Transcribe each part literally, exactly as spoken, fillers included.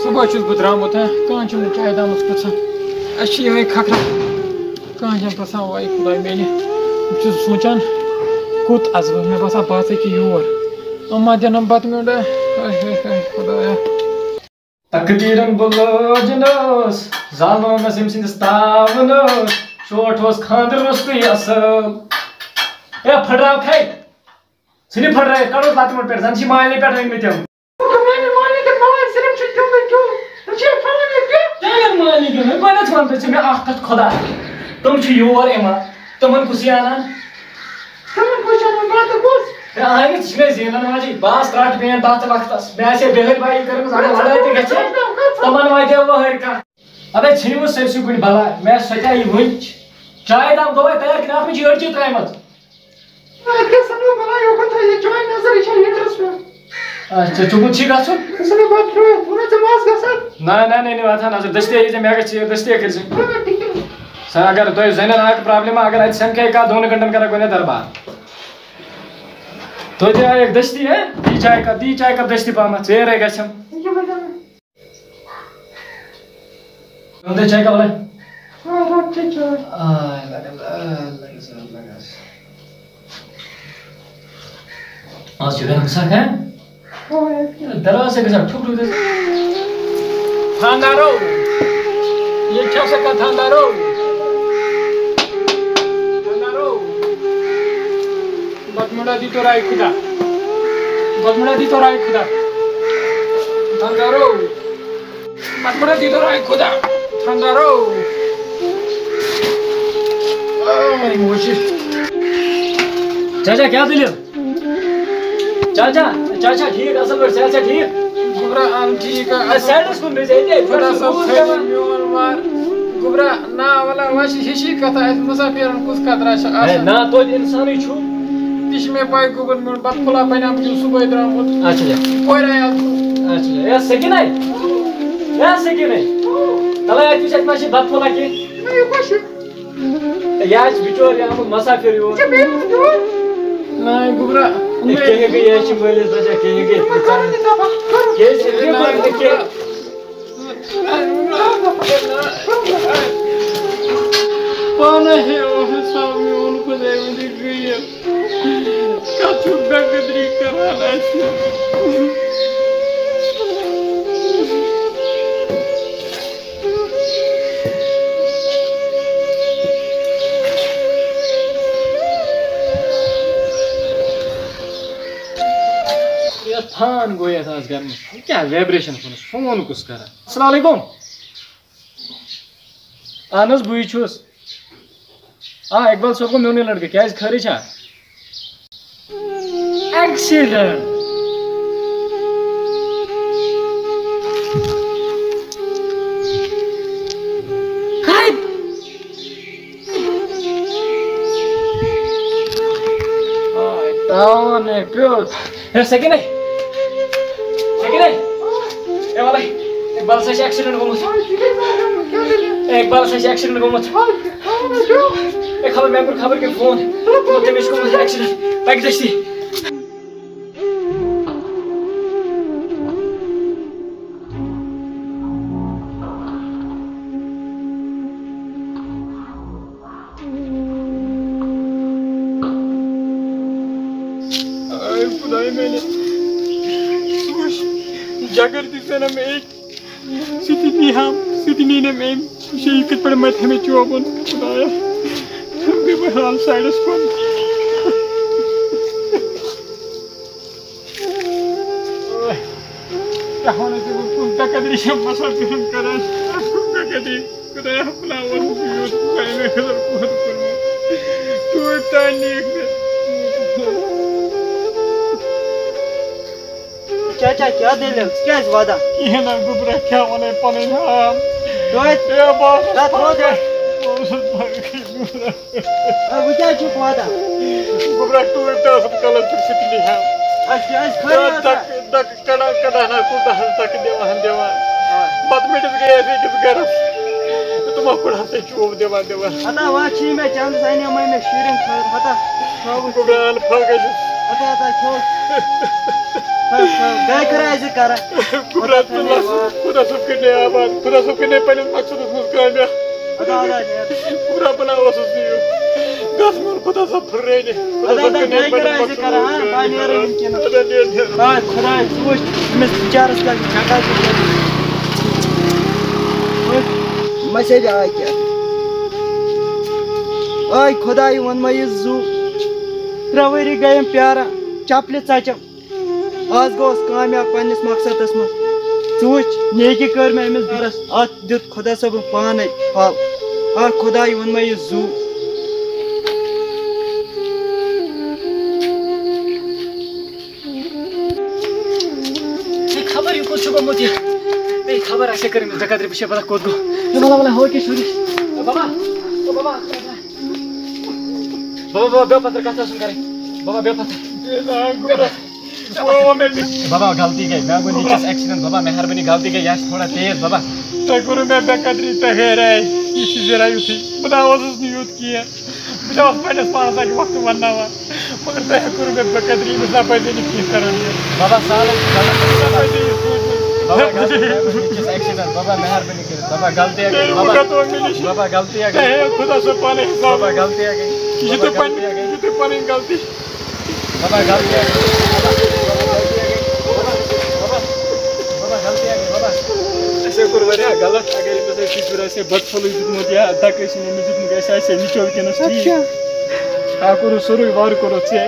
صُبحٲے چھُس بہٕ درٛامُت، ہا، کانٛہہ چھُنہٕ چایہِ دامَس پرٛژھان۔ اَسہِ چھِ یِہوٚے کھکھرا، کانٛہہ چھَنہٕ پرٛژھان، وَے خۄداے میٛانہِ۔ بہٕ چھُس سونٛچان، کوٚت اَژٕ بہٕ؟ مےٚ باسان، بہٕ اَژَے کہِ یور۔ یِم ما دِنَم بَتہٕ میوٚنٛڈا؟ اے، اے، اے، خۄدایا۔ تقدیٖرَن بُلٲجِنَس، زالنومَس أمۍ سٕنٛدِس تاونَس، شوٹھ اوس خانٛدر روٚستُے اَصٕل۔ اے، پھٕٹراوکھَے، ژھٕنہِ پھٕٹرٲیِتھ، کَڑوس لَتہِ مُٹھ پٮ۪ٹھ، زَن چھِ مالنہِ پٮ۪ٹھ أنۍمٕتۍ یِم۔ میانہِ مالنہِ تہٕ مالنہِ صرف چھُ تِمَے کیٛوٚم۔ ژٕ چھِ پھٕٹراوان یہِ کیٛوٚم؟ کیٛاہ مالنہِ کیٛوٚم؟ گۄڈٕنٮ۪تھ وَن تہٕ ژٕ مےٚ اَکھ کَتھ خۄدا، تِم چھِ یور یِوان، تِمَن کُس یہِ اَنان؟ تِمَن کُس چھُ اَنان؟ بہٕ تہٕ کُس؟ ہے، اَہنہِ، ژٕ چھِ مےٚ زینَن واجِنۍ، بہٕ آس ترٛٹھ پین تَتھ وقتَس، مےٚ آسہِ ہے بِہٲرۍ بایی کٔرمٕژ، اگر لڑٲے تہِ گژھِ ہے، تِمَن واتہِ ہے وٕہٕرۍ کَتھ۔ اَبے ژھٕنِو سٲرسٕے کُنہِ بلاے، مےٚ سۄ تہِ آیہِ وٕنۍ۔ چایہِ دام گوٚوا تیار کِنہٕ اَتھ منٛز چھِ أڑجہِ ترٛایمَژ؟ اَدٕ کیٛاہ سَنو بَلاے یوکُن تھٲیزِ چاے نظر، یہِ چھا ہیٖٹرَس پٮ۪ٹھ؟ اچھا، ژٕ کوٚت چھی گژھُن؟ ژٕ چھُکھ نہٕ بَتہٕ کھیوٚوُے، ووٚنُے ژےٚ مَس گژھان؟ نہ، نہ، نہ، نہ، واتہٕ ہا نظر، دٔستی یی ژےٚ، مےٚ گژھِ یہِ دٔستی کٔرۍ زِ۔ اَدٕ کیٛاہ؟ سا اگر تۄہہِ زَنٮ۪ن اَکھ پرابلِم، اگر اَتہِ سَمکھے کانٛہہ دۄن گھنٹَن کَرَکھ گۄڈٕنٮ۪تھ دربار۔ توتہِ آیَکھ دٔستی، ہے؟ دی چاے کَپ، دی چاے کَپ دٔستی پَہمَتھ، ژیٖرَے گژھٮ۪م۔ یہِ کیٛاہ بَنیٛاو؟ کم دے چاے کا والا؟ ہاں، رکھ کے چاے۔ آہ، لگا، آہ، لگا، لگا۔ آج جو ہے نا، مسا ہے؟ ہاں، ہے۔ دروازے کے ساتھ ٹھک ٹھک دے۔ تھاندارو۔ یہ کیا سکا تھاندارو؟ تھاندارو۔ بتمڑا دی تو رائے خدا۔ بتمڑا دی تو رائے خدا۔ تھاندارو۔ بتمڑا دی تو رائے خدا۔ تھاندارو۔ آہ، میری موشی۔ چاچا، کیٛاہ دٔلیٖل؟ چاچا، چاچا، ٹھیٖک، اَصٕل پٲٹھۍ، صحت چھا ٹھیٖک؟ گوٚبرا، اَہَن ٹھیٖک، اَصٕل۔ سایڈَس کُن روزِ، ییٚتے خۄدا صٲب تھٲیِن میون وار۔ گوٚبرا، نا، وَلہ، وۄنۍ چھِ ہِشی کَتھا، اَسہِ مُسافِرَن کُس قدرا چھُ ہے، آسان؟ نا، توتہِ اِنسانٕے چھُ۔ تہِ چھِ مےٚ پَے، گوٚبُر میون بَتہٕ پھوٚلہ بَنیٛاو، بہٕ چھُس صُبحٲے درٛامُت۔ اچھا، اچھا۔ کورِ آیاو۔ اچھا، اچھا۔ ہے، سٔکیٖنَے۔ ہے، سٔکیٖنَے۔ تَلَے، اَتہِ وٕچھ، اَتہِ ما چھِ بَتہٕ پھوٚلہ کینٛہہ؟ نہ، یہِ کۄس چھِ؟ یہِ حظ چھِ بِچور، یہِ آمُت مُسافِر یور۔ ژےٚ بیٚیہِ ووٚن یور؟ نہ، گوٚبرا، ہے، کینٛہہ گٔے، یہِ حظ چھِ مٲلِس بَچا، کینٛہہ گٔے۔ تِمَن کَرُن یہِ تَباہ، کَرُن۔ کیٛازِ؟ یہِ کَرُن نہٕ کینٛہہ۔ پانہٕ ہے اوس حِساب میون خۄداے ؤنِو غریٖب۔ کَتھ چھُکھ بے قدری کران اَسہِ؟ یَتھ فان گوٚو یَتھ آز گرمَس۔ یہِ کیٛاہ ویبریشن فونَس؟ فون کُس کران؟ السلام علیکم۔ اہن حظ، بٕے چھُس۔ آ، اقبال صٲب گوٚو میونُے لڑکہٕ، کیٛازِ خٲرٕے چھا؟ ایکسیڈنٹ۔ تاوان ہے پیوٚت۔ ہے، سٔکیٖنَے۔ سٔکیٖنَے۔ ہے، وَلَے۔ اقبالَس حظ چھِ ایکسیڈنٹ گوٚمُت۔ ہے، اقبالَس حظ چھِ ایکسیڈنٹ گوٚمُت۔ ہے، خبر مےٚ کوٚر خبر کیٛاہ فون۔ دوٚپُن تٔمِس چھُ گوٚمُت ایکسیڈنٹ۔ پَکہِ دٔستی۔ اے خداے میانہِ، ژٕ وٕچھ، جگر دِژ مےٚ نہ مےٚ أکۍ، سُہ تہِ نی ہم، سُہ تہِ نی نہٕ مےٚ أمۍ۔ وٕچھ، یہِ کِتھ پٲٹھۍ مَتہِ ہا مےٚ چوبُن، خدایا۔ بیٚیہِ بہٕ ہاو سایڈَس کُن۔ کیٛاہ وَنو تۄہہِ بہٕ، کُس بے قدری چھےٚ مَسا پیوٚن کَران، کُس بے قدری۔ خۄدایا، بناوَن یوٗت پرٛانہِ خٲطرٕ پوٗرٕ کوٚرمُت۔ توٗرۍ تام نیٖکھ مےٚ۔ چاچا، کیٛاہ دٔلیٖل؟ ژٕ کیٛازِ وَدان؟ کِہیٖنۍ نہ، گوٚبرا، کیٛاہ وَنَے پَنٕنۍ حال۔ توتہِ؟ ہے، بہٕ اوسُس تَتھ وَدان۔ بہٕ اوسُس پَگہٕے گوٚبرا۔ اے، وۄنۍ کیٛازِ چھُکھ وَدان؟ گوٚبرا، ٹوٗرۍ تہِ ٲسٕم کَلَس پٮ۪ٹھ سۭتۍ نِہان۔ اَسہِ، اَسہِ خٲرٕے کیٛاہ ٲسا؟ دَکہٕ، دَکہٕ کَڑان، کَڑان ہا کوٗتاہ ہَن دَکہٕ دِوان ہَن دِوان۔ ہاں۔ پَتہٕ مِٹِس گٔیَس أکِس گَرَس۔ تِمو کوٚڑ ہَن سُہ چوب دِوان دِوان۔ ہتا وَتھ چھی مےٚ چَندَس، اَنے مےٚ مےٚ شُرٮ۪ن خٲطرٕ، ہتا تھاوُس۔ گوٚبرا، اَن پھَکھ گٔژھِس۔ ہتا، ہتا کھیوٚو۔ گٔے خۄداے زِ کران۔ خۄدا صٲب، خۄدا صٲب کٔرِنَے آباد، خۄدا صٲب کٔرِنَے پنٛنِس مقصدس منٛز کامیاب۔ ادا، ادا، نیر۔ خۄدا بناوس نہٕ یہِ۔ گژھ میون خۄدا صٲب پھٕٹرٲوِنہِ۔ خۄدا ادا، صٲب ادا، کٔرِنَے گٔے پنٛنِس خۄداے زِ مقصدس کران، منٛز ہاں، بہٕ کامیاب۔ نیرٕ وٕنکیٚنَس۔ ادا، نیر، نیر۔ آ، خۄداے، ژٕ وٕچھ، مےٚ کیٛاہ چھُ کرُن۔ وٕچھ، مسجد آے کیٛاہ؟ آے خۄداے، ووٚن مےٚ یہِ زُو۔ ترٛےٚ ؤری گٔیم پیاران، چپلہِ ژَچَم۔ آز گوٚوس کامیاب پننِس مقصدس منٛز۔ ژٕ وٕچھ، نیکی کٔر مےٚ أمِس گرس، اتھ دیُت خۄدا صٲبن پانے پھل۔ آ خۄداے، ووٚن مےٚ یہِ زُو۔ ہے، خبر یہِ کوٚت چھُ گوٚمُت یہِ۔ ہے، خبر اَسہِ کٔر أمِس بے قدری، بہٕ چھُس پتہ کوٚت گوٚو۔ ہے، وَلہ، وَلہ، ہو کیٛاہ شُرِس۔ ہے، بابا، ہے، بابا۔ بابا، بابا، بیٚہہ پتھر، کتھ ٲسٕم کرٕنۍ؟ بابا، بیٚہہ پتھر۔ بابا، غلطی گٔے، مےٚ گوٚو نیٚچوِس ایکسیڈنٹ، بابا، مہربٲنی، غلطی گٔے، یہِ آسہِ تھوڑا تیز، بابا۔ تۄہہِ کوٚروٕ مےٚ بے قدری، تۄہہِ ہیرے، یہِ چھِ ذرا یُتھُے۔ بہٕ نہ اوسُس نہٕ یُتھ کینٛہہ۔ بہٕ تہِ اوسُس پنٛنِس پانَس اَکہِ وقتہٕ وَنناوان، مگر تۄہہِ کوٚروٕ مےٚ بے قدری، أمِس نہ پَزِ نہٕ کینٛہہ کَرُن یہِ۔ بابا، سالم، نہ پَزِ یہِ سونٛچُن۔ بابا، غلطی گٔے، مےٚ گوٚو نیٚچوِس ایکسیڈنٹ، بابا، مہربٲنی کٔرِتھ، بابا، غلطی گٔے، تیٚلہِ بابا۔ وُنٛگا تُہۍ مےٚ نِش۔ بابا، غلطی گٔے۔ تۄہہِ ہیٚیِو خۄدا صٲب پانَے حِساب۔ بابا، غلطی گٔے۔ یہِ چھِ بابا، تُہۍ پَنٕنۍ، غلطی گٔے۔ یہِ چھِ تُہۍ پَنٕنۍ غلطی۔ بابا، غلطی گٔے۔ بابا، غلطی گٔے۔ بابا، بابا، بابا، غلطی گٔے، بابا۔ اَسہِ کوٚر واریاہ غلط، اگر أمِس أسۍ یہِ آسہِ ہے بدسلوٗکی دیُتمُت یا دَکہٕ ٲسِن أمِس دیُتمُت، اَسہِ آسہِ ہے نیٚچو وٕنکیٚنَس ٹھیٖک۔ اچھا۔ آ، کوٚرُتھ سورُے وارٕ کوٚرُتھ ژےٚ۔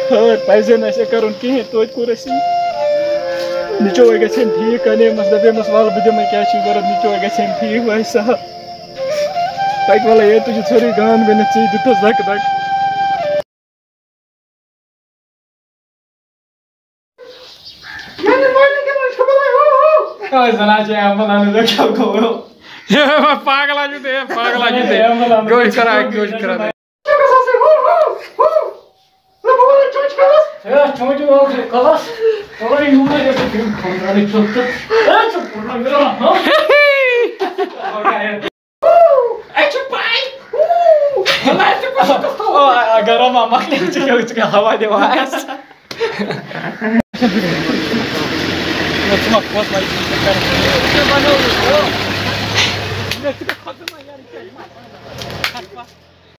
خٲر، پَزِ ہے نہٕ اَسہِ یہِ کَرُن کِہیٖنۍ، توتہِ کوٚر اَسہِ یہِ۔ نیٚچو ہے گژھِ ہے ٹھیٖک، کَنے مَس دَپے مَس، وَلہٕ بہٕ دِمَے، کیٛاہ چھُے ضوٚرَتھ، نیٚچو ہے گژھِ ہے ٹھیٖک، وۄنۍ صاحب۔ تَتہِ وَلہٕ ہے، تُہۍ چھِو ژھورُے گام گٔنِتھ، ژےٚ دیُتُتھ زَکہٕ دَکہٕ۔ ہے، زَنان چھِ ایمبولینس، مےٚ کیٛاہ گوٚو؟ ہے، پاگل آ چھُ تُہۍ، ہے، پاگل آ چھُ تُہۍ۔ ایمبولینس۔ گوٚو یہِ خراب، گوٚو یہِ خراب۔ ہے، چونچہِ وول چھُ کَلَس۔ چونچہِ وول چھُ کَلَس۔ چلو، یہِ یوٗرۍ گژھِ تِم خۄمرَنٕکۍ ژوٚپ تہٕ۔ ہے، ژٕ کوٚر نہ مےٚ، ہاں؟ اَسہِ چھِ پَے۔ ہُو، ہُو، ہُو۔ آ، آ، گرم آ، مۄکلیو، ژٕ کیٛاہ، ژٕ کیٛاہ ہوا دِوان اَسہِ؟ ژٕ ما پوٚز وَنہِ، ژٕ کیٛاہ کَران؟